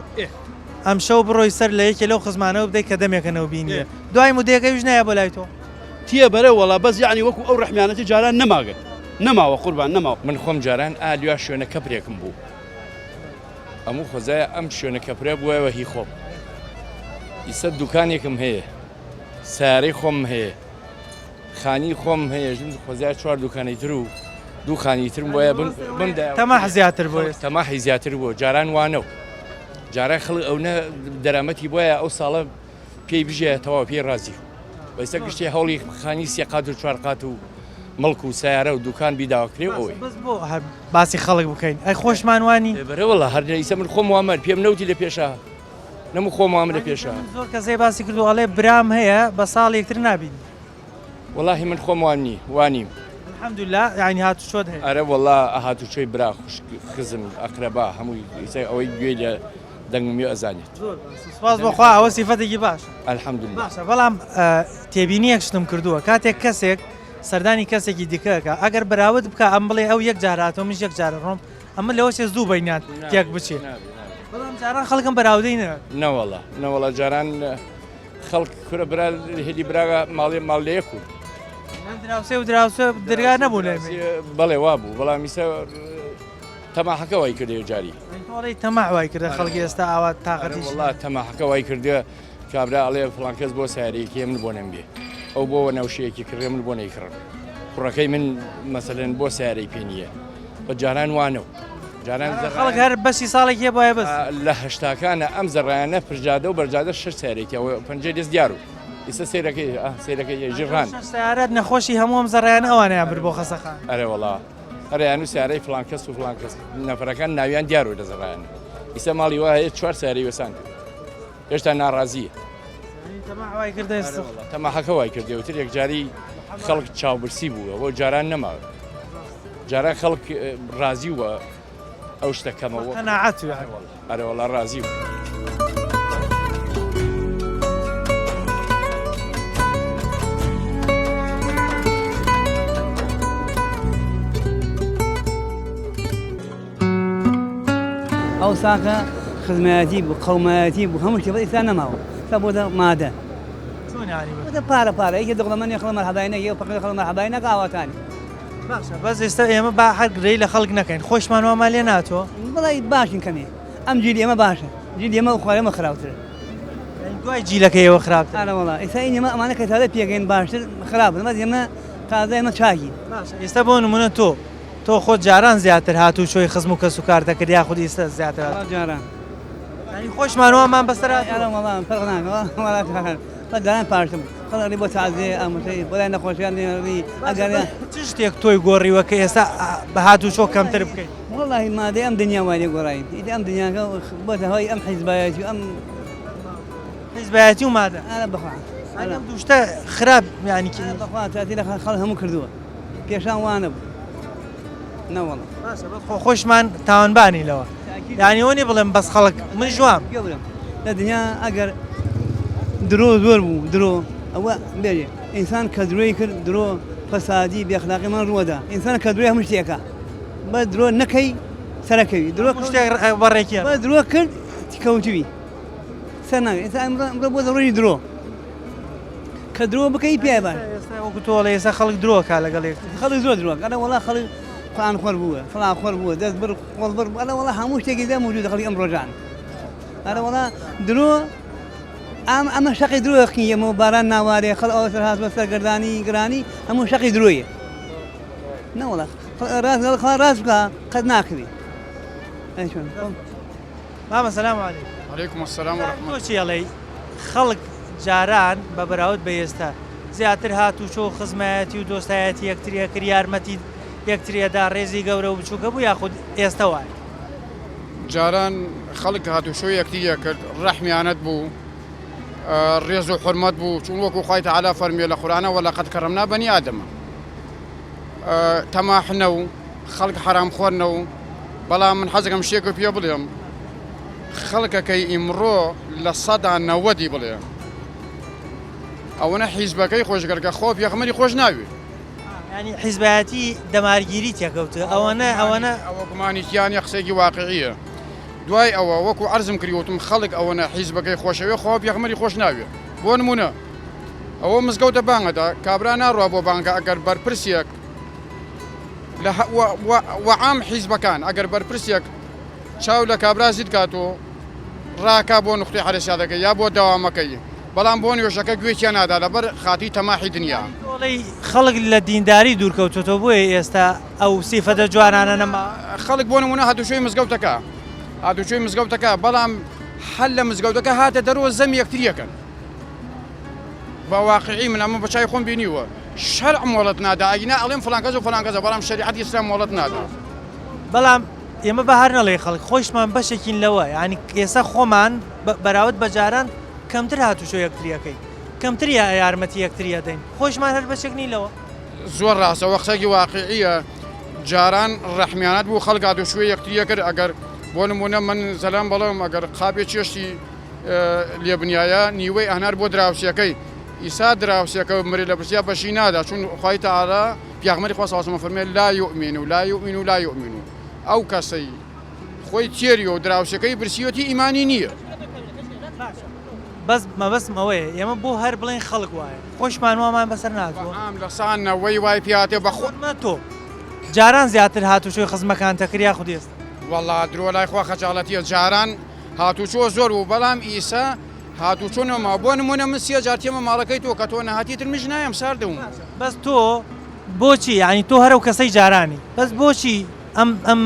ئەمشەو بڕۆی سەر لە یەکێ لەو خزمانەوە بدەی کە دەمێکە نەوبینیە دوای مدەیەک ئەویش نایە بۆ لای تۆ.
تیە بەرە وەڵا بەس یەعنی وەکو ئەو ڕەحمیانەتی جاران نەماگە نەماوە قوربان نەماوە.
من خۆم جاران ئا لویا شوێنە کەپرێکم بوو ئەموو خۆزایە ئەم شوێنە کەپرە بوایەوە هی خۆم ئیسە دوکانێکم هەیە سارەی خۆم هەیە خانی خۆم هەیە ژن خۆزای چوار دوکانی تر و دوو خانی ترم بۆیە بم بم
تەماح زیاتر بۆ
تەماحی زیاتر بوو جاران وانە و جاران خەڵک ئەو نە دەرامەتی بۆیە ئەو ساڵە پێی بژێ تەواو پێی ڕازی ئێستا گشتی هەوڵی خانی سێ قات و چوار قات و مڵک و سیارە و دوکان بیداوەکرێ ئەوەی
بەس بۆ هەر باسی خەڵک بکەین ئەی خۆشمان وانی
بەرە وەڵا هەر ئیسە من خۆم وامەر پێم نەوتی لە پێشا نەمو خۆم وام لە پێشا
زۆر کەسێ باسی کردو ئەڵێ برام هەیە بە ساڵ یەکتر نابین
وەڵاهی من خۆم وان نی وانیم.
الحمدللە یانی هاتوچۆت هەیە.
ئەرە وەڵا هاتوچۆی برا خوشک خزم ئەقرەبا هەمووی ئیسە ئەوەی گوێی لە دەنگم یۆ ئەزانێت.
زۆر باشە سوپاس بۆ خوا ئەوە سیفەتێکی باشە.
الحمدللە.
باشە بەڵام تێبینیەک شتم کردووە کاتێک کەسێک سەردانی کەسێکی دیکە ئەکا ئەگەر بەراورد بکا ئەم بڵێ ئەو یەک جار هاتەوە منیش یەک جار ئەڕۆم ئەمە لەوە چێ زوو بەینیان تێک بچێ بەڵام جاران خەڵکم بەراودەی نەکرد.
نەوەڵا نەوەڵا جاران خەڵک کورە برا هێدی برا ماڵێ ماڵ لە یەک و
دراوسێ و دراوسێ درگا نەبوو لە
بەڵێ وا بوو بەڵام ئیسە تەماحەکە وای کردێ جاری
تۆڵەی تەماح وای کردە خەڵکی ئێستا ئاوا تاقەتی
وڵا تەماحەکە وای کردە کابرا ئەڵێ فڵان کەس بۆ سیارەیەکی من بۆ نەمبێ ئەو بۆ نەوشەیەکی کڕێ من بۆ نەیکڕم کوڕەکەی من مەسەلەن بۆ سیارەی پێ نییە بە جاران وانە و جاران
خەڵک هەر بەسی ساڵێک هەیە بۆیە بەس
لە هەشتاکانە ئەم زەڕایانە پرجادە و بەرجادە شش سیارێکی ئەوە پەنجەی دەست دیار و ئیستا سەیرەکەی سەیرەکەی ژیڕان
سیارات نەخۆشی هەموو ئەم زەڕایانە ئەوانیان برد بۆ خەسەخان
ئەرێ وەڵا ئەرێ یان و سیارەی فڵان کەس و فڵان کەس نەفەرەکان ناویان دیارە لە زەڕایان ئیستا ماڵی وا هەیە چوار سیارەی وەسان کرد هێشتا ناڕازیە تەماحەکە وای کردێ وتر یەکجاری خەڵک چاوبرسی بووە بۆ جاران نەماوە جاران خەڵک ڕازی وە ئەو شتە کەمەوە ئەرەوەڵا ڕازی بوو.
ئەوساکە خزمایەتی بوو قەومایەتی بوو هەموو شتێ بەس ئێستا نەماوە ئێستا بۆتە مادە
چۆن یانی
بۆتە پارە پارە یەکێ دەوڵەمەندێ خەڵک مەرحەبای نەکەی ئەو فەقیرە خەڵک مەرحەبای نەکا ئاواتانی
باشە بەس ئێستا ئێمە با هەر گرەی لە خەڵک نەکەین خۆشمان وامان لێ ناتۆ
وەڵای باشین کەمێ ئەم جیلی ئێمە باشە جیلی ئێمە و خوارێمە خراپترە
دوای جیلەکە ئێوە خراپتر
ئارە وەڵا ئێستا ئین ئێمە ئەمانە کە تازە پێگەین باشتر خراپن بەس ئێمە تازە ئێمە چاکین
باشە ئێستا بۆ نمونە تۆ تۆ خۆت جاران زیاتر هاتوچۆی خزم و کەسوکار دەکرد یاخود ئیستا زیاتر
وەڵا جاران
یانی خۆشمان وامان بەسەر هاتووە.
ئەرە وەڵا فەرق ناکا وەڵا جاران بەس جاران پاشتر بوو خەڵک ئەڕی بۆ تازیە ئامۆزای بۆ لای نەخۆشیان ئەڕی ئەگەر
چ شتێک تۆی گۆڕیوە کە ئێستا بە هاتوچۆ کەمتر بکەیت؟
وەڵاهی مادەی ئەم دنیا وای لێ گۆڕاین ئیدی ئەم دنیاکە بۆتە هۆی ئەم حیزبایەتی و ئەم
حیزبایەتی و مادە
ئەرە بەخوا
ئەم دوو شتە خراپ یانی
بەخوا تاتی لە خەڵک هەموو کردووە. پێشان وانەبوو نەوەڵا.
باشە بەس خۆ خۆشمان تاوانبانی لەوە یانی ئەوە نیە بڵێم بەس خەڵک منیش وام.
گوێ بگرە لە دنیا ئەگەر درۆ زۆر بوو درۆ ئەوە بێژێ ئینسان کە درۆی کرد درۆ فەسادی بێخلاقی من ڕووەدا ئینسان کە درۆی هەموو شتێکە بە درۆ نەکەی سەرەکەوی درۆ
شتێک بەڕێکیە
بە درۆ کرد کەوتوی سەر ناگرێ ئینسان ئەمڕۆ بۆ ڕۆژی درۆ کە درۆ بکەی پێ باش.
ئێستا وەکو تۆ ئەڵێی ئێستا خەڵک درۆ ئەکا لەگەڵ یەکتر.
خەڵک زۆر درۆ ئەکا ئەڵێ وەڵا خەڵک قورئان خۆر بووە فڵان خۆر بووە دەست بڕ قۆڵ بڕ ئەڵێ وەڵا هەموو شتێکی لێ موجودە خەڵکی ئەم ڕۆژان ئەڵێ وەڵا درۆ ئەم ئەمە شەقی درۆ قی ئەمە باران ناوارێ خەڵ ئەوە سەر هاتووە سەرگەردانی گرانی هەموو شەقی درۆیە نەوەڵا ڕاست لەگەڵ خوا ڕاست بکە قەت ناکەوی ئەی چۆن
مامە سلام علیکم.
علیکم السلام و رحمە.
تۆ چی ئەڵێی خەڵک جاران بە بەراورد بە ئێستا زیاتر هاتوچۆ و خزمایەتی و دۆستایەتی یەکتری ئەکرد یارمەتی یەکتری ئەدا ڕێزی گەورە و بچوک هەبوو یاخود ئێستا وایە؟
جاران خەڵک هاتوچۆی یەکتری ئەکرد ڕەحمیانەت بوو ڕێز و حورمەت بوو چون وەکو خوای تەعالا فەرمیە لە قورئانا ولقد کرمنا بنی آدم. تەماحنە و خەڵک حەرام خۆرنە و بەڵام من حەزەکەم شتێکە پێ بڵێم خەڵکەکەی ئیمڕۆ 90%ی بڵێ ئەوەنە حیزبەکەی خۆشگەر کە خۆ پێغەمبەری خۆش ناوێ.
یانی حیزبایەتی دەمارگیری تێکەوتە ئەوەنە ئەوەنە.
ئەوە گومانی تیا نیە قسەیەکی واقعیە دوای ئەوە وەکو عەرزم کردی وتم خەڵک ئەوەنە حیزبەکەی خۆشەوێ خوا پێغەمبەری خۆش ناوێ بۆ نمونە ئەوە مزگەوتە بانگەدا کابرا ناڕوا بۆ بانگە ئەگەر بەرپرسێک لە وەعام حیزبەکان ئەگەر بەرپرسێک چاو لە کابرا زیت کات و ڕاکا بۆ نوختەی حەرەسیاتەکەی یا بۆ دەوامەکەی بەڵام بۆ نوێژەکە گوێی تیا نادا لەبەر خاتری تەماحی دنیا.
تۆڵەی خەڵک لە دینداری دوور کەوتۆتەوە بۆیە ئێستا ئەو سیفەتە جوانانە نەماوە.
خەڵک بۆ نمونە هاتوچۆی مزگەوتەکە هاتوچۆی مزگەوتەکە بەڵام هەر لە مزگەوتەکە هاتە دەرەوە زەم یەکتری ئەکەن بە واقعی من ئەمە بە چای خۆم بینیوە شەرع مۆڵەت نادا ئەگینا ئەڵێم فڵان کەس و فڵان کەسە بەڵام شەریعەتی ئیسلام مۆڵەت نادا.
بەڵام ئێمە بە هەر نەڵێی خەڵک خۆیشمان بەشێکین لەوە یانی ئێستا خۆمان بەراورد بە جاران کەمتر هاتوچۆ یەکتری ئەکەین کەمتر یارمەتی یەکتری ئەدەین خۆیشمان هەر بەشێک نین لەوە.
زۆر ڕاستە وە قسەکی واقیعیە جاران ڕەحمیانەت بوو خەڵک هاتوچوێ یەکتری ئەکرد ئەگەر بۆ نمونە من زەلام بەڵێم ئەگەر قاپێ چێشتی لێ بنیایە نیوەی ئەهنار بۆ دراوسێکەی ئیسا دراوسێکە مرێ لە برسیا بەشی نادا چون خوای تەعالا پیاغمەری خوا صلی الله فەرمێ لا یؤمن لا یؤمن لا یؤمن ئەو کەسەی خۆی تێریە و دراوسێکەی برسیەتی ئیمانی نییە.
بەس مەبەستم ئەوەیە ئێمە بۆ هەر بڵێن خەڵک وایە خۆشمان وامان بەسەر ناتوە.
عام لە سان نەوەی وای پیاتێ بە خۆ.
تۆ جاران زیاتر هاتوچۆی خزمەکانتە کرد یاخود ئێستا؟
وەڵا درۆ لای خوا خەجاڵەتیە جاران هاتوچۆ زۆر بوو بەڵام ئیسە هاتوچۆ نەما بۆ نمونە من سێ جار تێمە ماڵەکەی تۆ کە تۆ نەهاتی تر منیش نایەم ساردم.
بەس تۆ بۆچی یانی تۆ هەر ئەو کەسەی جارانی بەس بۆچی ئەم ئەم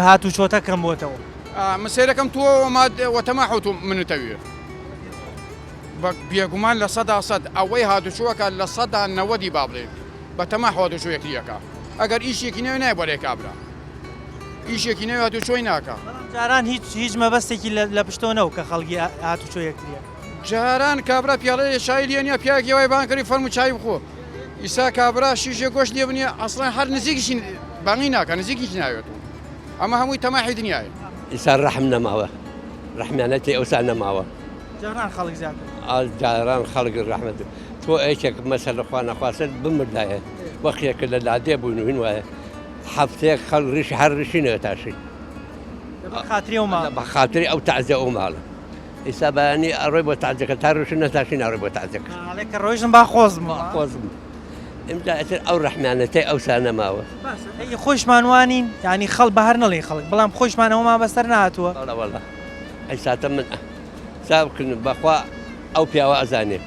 هاتوچۆتە کەم بۆتەوە؟
من سەیرەکەم تۆ وە تەماح تۆ منتەوێ بە بێگومان 100% ئەوەی هاتوچۆکە 90%ی با بڵێ بە تەماح هاتوچۆ یەکتریەکە ئەگەر ئیشێکی نەوێ نایە بۆ لای کابرا ئیشێکی نەوێ هاتوچۆی ناکا.
بەڵام جاران هیچ هیچ مەبەستێکی لە پشتۆ نەو کە خەڵکی هاتوچۆ یەکتریە.
جاران کابرا پیاڵەیە چای لێ نیە پیاوێکی وای بانگ کردی فەرموو چای بخۆ ئیسا کابرا شیشێ گۆشت لێ بنیە ئەسڵەن هەر نزیکیشی بانگی ناکا نزیکیش ناوێت و ئەمە هەمووی تەماحی دنیایە.
ئیسا ڕەحم نەماوە ڕەحمیانەتی ئەوسا نەماوە.
جاران خەڵک زیاتر.
جاران خەڵک ڕەحمەت تۆ یەکێک مەسەلە خوا نەخواستە بمردایە وەخێکە لە لادێ بووین و هین وایە هەفتەیەک خەڵک ڕیشی هەر ڕیشی نەتاشی.
لەبەر خاتری ئەو ماڵە.
بە خاتری ئەو تەعزیە ئەو ماڵە. ئیستا بەیانی ئەڕۆی بۆ تەعزیەکە تا ڕیشی نەتاشی ناڕۆی بۆ تەعزیەکە.
ئەڵێ کە ڕۆیشتم با خۆزم.
با خۆزم. ئینجا ئیتر ئەو ڕەحمیانەتەی ئەوسا نەماوە.
باشە ئەی خۆیشمان وانین؟ یانی خەڵ بە هەر نەڵێی خەڵک بەڵام خۆیشمان ئەوەمان بەسەر نەهاتووە؟
بەڵێ وەڵا. ئەی ساتە من حساب کردم بەخوا ئەو پیاوە ئەزانێ.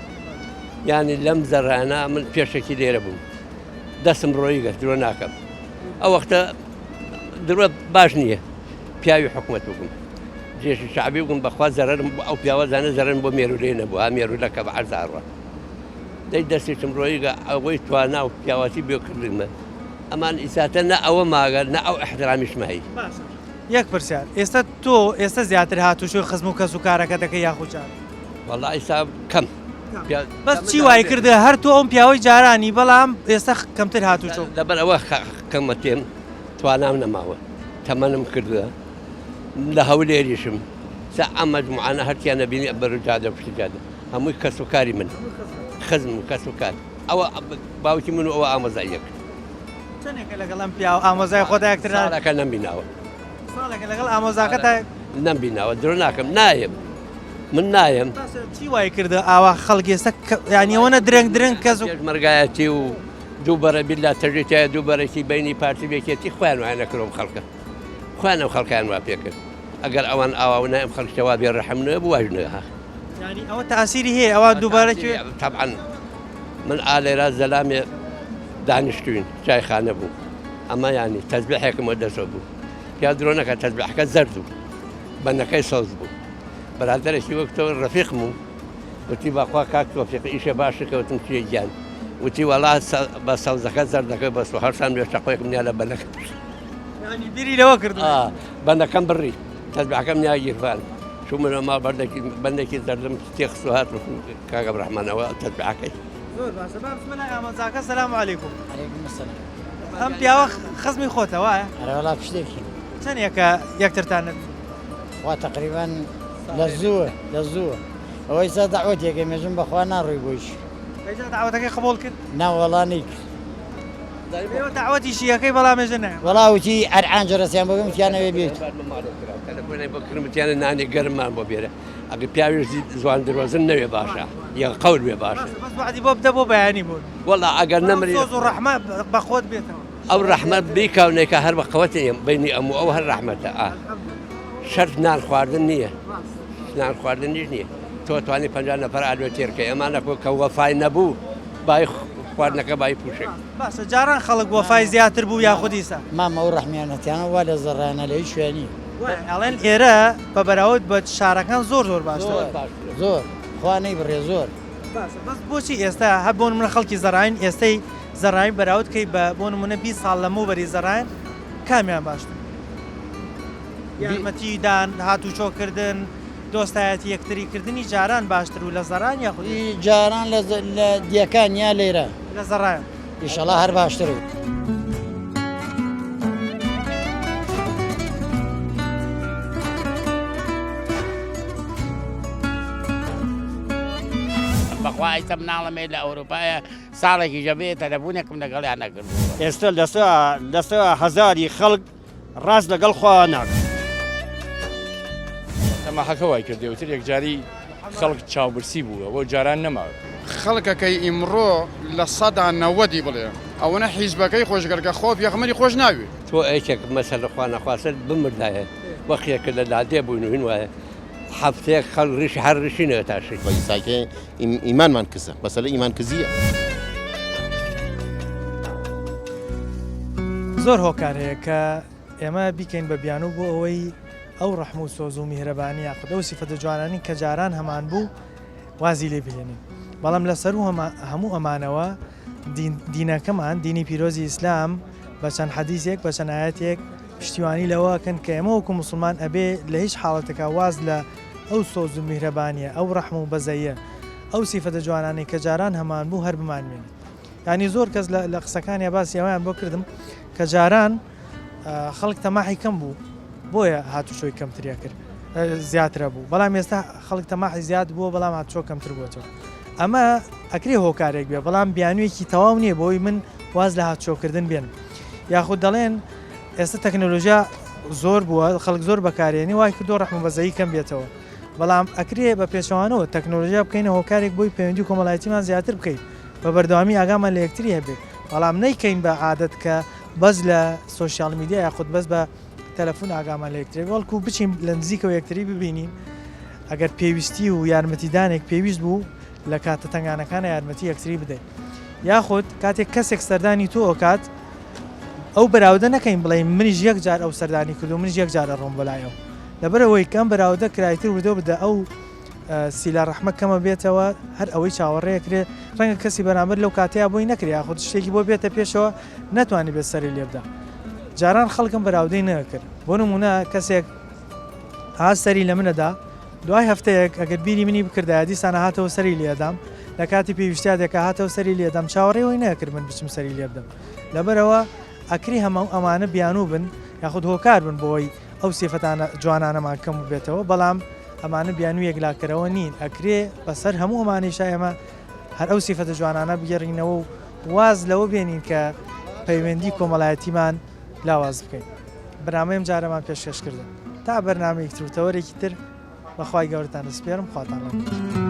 یانی لەم زەڕانە من پێشەکی لێرە بووم. دەستم ڕۆیی گەت درۆ ناکەم ئەو وەختە درۆ باش نییە پیاوی حکومەت بووم جێشی شعبی بووم بەخوا زەرم ئەو پیاوە زانە زەرم بۆ مێرولێ نەبوو ها مێرولەکە بە عەرزاڕە دەی دەستێکم ڕۆیگە ئەوەی توانا و پیاوەتی بێ کردنمە ئەمان ئیساتە نە ئەوە ماگە نە ئەو احترامیشمە هەی.
یەک پرسیار ئێستا تۆ ئێستا زیاتر هاتوچۆی خزم و کەس و کارەکە دەکەی یاخود جاران؟
وەڵا ئیستا کەم.
بەس چی وای کردە هەر تۆ ئەوم پیاوەی جارانی بەڵام ئێستا کەمتر هاتوچۆ.
لەبەر ئەوە کەمە تێم توانام نەماوە تەمەنم کردووە لە هەولێریشم سا ئەم مەجموعانە هەرچیان نەبینی بەرو جادە پشتی جادە هەمووی کەس و کاری من خزم و کەس و کار ئەوە باوکی من و ئەوە ئامۆزای یەک.
چەندێکە لەگەڵ ئەم پیاو ئامۆزای خۆتا یەکتر
ساڵێکە نەمبیناوە.
ساڵێکە لەگەڵ ئامۆزاکەتا
نەمبیناوە درۆ ناکەم نایەم من نایەم.
باشە چی وای کردە ئاوا خەڵک ئێستا یانی ئەوەنە درەنگ درەنگ کەس و
پێشمەرگایەتی و دوو بەرە بیلا تەژێتایە دوو بەرەکی بینی پارتی و یەکێتی خۆیان وایان نەکردم خەڵکە خۆیان ئەو خەڵکیان وا پێکرد ئەگەر ئەوان ئاوا و نایم خەڵک شتەوا بێ ڕەحم نوێ بوو واش نوێ ها
یانی ئەوە تاسیری هەیە ئەوە دووبارە کوێ
طبعا من ئالێرا زەلامێ دانیشتوین چایخانە بوو ئەمە ینی تەزبیحێکم وە دەسەوە بوو پیا درۆ نەکە تەزبیحەکە زەرد بوو بەنەکەی سەوز بوو برادەرێکی وەک تۆ ڕەفیقم و وتی بەخوا کاک تۆفیق ئیشە باشە کەوتم چیە گیان وتی وەڵا بە سەوزەکە زەردەکە بەس و هەرسان بێ چەقۆیەکم نیا لە بەنەکە
یانی بیری لەوە کردو
بەنەکەم بڕی تەزبیحەکەم نیا گیرفان چوومەوە ماڵ بەردێکی بەندێکی زەردم تێخست و هاتم کاک عەبدولڕەحمان ئەوە تەزبیحەکەی
زۆر باشە با بچمە لای ئامۆزاکە سلام علیکم
علیکم السلام.
ئەم پیاوە خزمی خۆتە وایە؟
ئەرێ وەڵا پشتێکی.
چەندێکە یەکترتان نەبینی؟
خوا تەقریبەن لە زووە لە زووە. ئەوە ئیستا دەعوەتێکە مێژم بەخوا ناڕۆی بۆیش.
ئەیجا دەعوەتەکەی قبوڵ کرد؟
نا وەڵا نەیکرد.
ئێوە دەعوەتیشی ئەکەی بەڵام ێژە نایە.
وەڵا وتی ئەرعان جەرەسیان بۆ بێم وتیان ئەوێ بێت.
تەلەفۆنێک بۆ کردم وتیانە نانی گەرممان بۆ بێرە. ئەگەر پیاوێش زوان دروەزن نەوێ باشە یە قەول بێ باشە.
بەس وەعدی بۆ بدە بۆ بەیانی بۆ.
وەڵا ئەگەر نەمری.
سۆز و ڕەحمە بە خۆت بێتەوە.
ئەو ڕەحمە بیکا و نەیکا هەر بە قەوەتی بینی ئەم و ئەو هەر ڕەحمەتە ئا شەرت نان خواردن نییە نان خواردنیش نییە تۆ توانی 50 نەفەر ئالوێ تێرکەی ئەمانە کۆ کە وەفای نەبوو بای خواردنەکە بای پوشێک.
باشە جاران خەڵک وەفای زیاتر بوو یاخود ئیستا؟
مامە ئەو ڕەحمیانەتیانە وا لە زەڕایانە لە هیچ شوێ نییە.
وایە ئەڵێن ئێرە بە بەراورد بە شارەکان زۆر زۆر باشترە.
زۆر خوا نەیبڕێ زۆر.
باشە بەس بۆچی ئێستا هەر بۆ نمونە خەڵکی زەڕاین ئێستەی زەڕاین بەراورد کەی بە بۆ نمونە 20 ساڵ لەمەوبەری زەڕاین کامیان باشتر؟ یارمەتی دان هاتوچۆ کردن دۆستایەتی یەکتری کردنی جاران باشتر و لە زەڕان یاخود
جاران لە دیەکان یا لێرە؟
لە زەڕان.
ئیشەڵا هەر باشتر بێ.
بەخوا ئیستا مناڵم هەیە لە ئەوروپایە ساڵێکیشە بێ تەلەفونێکم لەگەڵیان نەکردووە.
ئێستا لەسە هەزاری خەڵک ڕاست لەگەڵ خوا ناکەن.
تەماحەکە وای کردێ وتر یەکجاری خەڵک چاوبرسی بووە بۆ جاران نەماوە.
خەڵکەکەی ئیمڕۆ 90% ی بڵێ ئەوەنە حیزبەکەی خۆش گەرگە خوا پێغەمبەری خۆش ناوێ.
تۆ یەکێک مەسەلە خوا نەخواستە بمردایە وەخیەکە لە لادێ بووین و هین وایە هەفتەیەک خەڵک ڕیشی هەر ڕیشی نەتاشی.
ئیساکێ ئیمانمان کزە مەسەلە ئیمان کزیە.
زۆر هۆکار هەیە کە ئێمە بیکەین بە بیانوو بۆ ئەوەی ئەو ڕەحم و سۆز و میهرەبانی یاخود ئەو سیفەتە جوانانەی کە جاران هەمان بوو وازی لێ بهێنین بەڵام لە سەروو هەموو ئەمانەوە دینەکەمان دینی پیرۆزی ئیسلام بە چەند حەدیسێک بە چەند ئایەتێک پشتیوانی لەوە ئەکەن کە ئێمە وەکو موسڵمان ئەبێ لە هیچ حاڵەتێکا واز لە ئەو سۆز و میهرەبانیە ئەو ڕەحم و بەزەیە ئەو سیفەتە جوانانەی کە جاران هەمان بوو هەر بمانمێنین یانی زۆر کەس لە قسەکانیا باسی ئەویان بۆ کردم کە جاران خەڵک تەماحی کەم بوو بۆیە هاتوچۆی کەمتریا کرد زیاترە بوو بەڵام ئێستا خەڵک تەماحی زیاد بووە بەڵام هاتوچۆ کەمتر بووەتەوە ئەمە ئەکرێ هۆکارێک بێ بەڵام بیانوویەکی تەواو نییە بۆی من واز لە هاتوچۆکردن بێنم یاخود دەڵێن ئێستا تەکنەلۆژیا زۆر بووە خەڵک زۆر بەکارێنی وای کردو ڕەحم و بەزەیی کەم بێتەوە بەڵام ئەکرێ بە پێچەوانەوە تەکنۆلۆژیا بکەینە هۆکارێک بۆی پەیوەندی کۆمەڵایەتیمان زیاتر بکەین بە بەردەوامی ئاگامان لە یەکتری هەبێت بەڵام نەیکەین بە عادەت کە بەس لە سۆشیال میدیا یاخود بەس بە تەلەفۆن ئاگامان لە یەکتری بەڵکو بچین لە نزیکەوە یەکتری ببینین ئەگەر پێویستی و یارمەتیدانێک پێویست بوو لە کاتە تەنگانەکانە یارمەتی یەکتری بدەین یاخود کاتێک کەسێک سەردانی تۆ ئەکات ئەو بەراوردە نەکەین بڵێین منیش یەک جار ئەو سەردانی کردو منیش یەک جار ئەڕۆم بۆ لای ئەو لەبەرئەوەی کە ئەم بەراوردە کرایتر وردە وردە ئەو سیلە ڕەحمە کەمە بێتەوە هەر ئەوەی چاوەڕێ کرێ ڕەنگە کەسی بەرامبەر لەو کاتەیە بۆی نەکرێ یاخود شتێکی بۆ بێتە پێشەوە نەتوانی بێت سەری لێ بدا جاران خەڵکم بەراودەی نەکرد بۆ نمونە کەسێک ها سەری لە منەدا دوای هەفتەیەک ئەگەر بیری منی بکردایە دیسان هاتەوە سەری لێدام لە کاتی پێویستیا دێکە هاتەوە سەری لێدام چاوەڕێ ئەوەی نەکرد من بچم سەری لێ بدەم لەبەرئەوە ئەکرێ هەموو ئەمانە بیانوو بن یاخود هۆکار بن بۆی ئەو سیفەتانە جوانانەمان کەم بێتەوە بەڵام ئەمانە بیانوو یەکلاکەرەوە نین ئەکرێ بەسەر هەموو ئەمانەیشا ئێمە هەر ئەو سیفەتە جوانانە بگێڕینەوە و واز لەوە بێنین کە پەیوەندی کۆمەڵایەتیمان لاواز بکەین. بەرنامەی ئەم جارەمان پێشکەش کردن. تا بەرنامەیەکی تر و تەوەرێکی تر بە خوای گەورەتان دەسپێرم خواتان لەگەڵ.